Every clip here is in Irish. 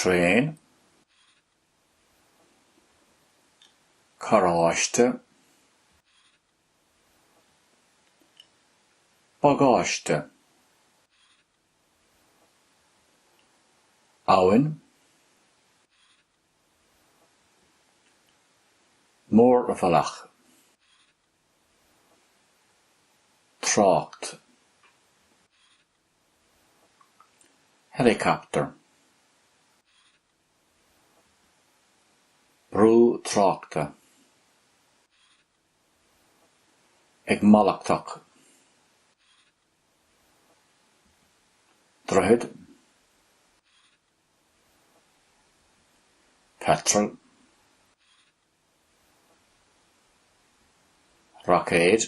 Traein. Carráiste. Bagáiste. Abhainn. Mórbhealach. Trácht. Helicopter. Brú tráchta. Ag malartach. Droichead. Petrol. Roicéad.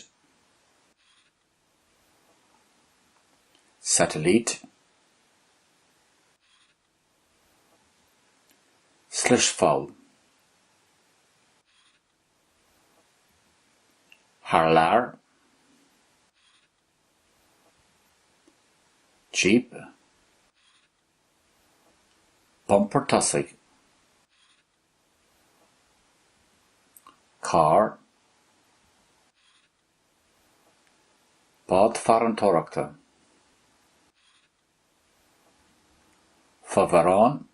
Satailít. Slisphall. Thar lear. Jíp. Bumpar tosaigh. Carr. Bád farantóireachta. Fomhuireán.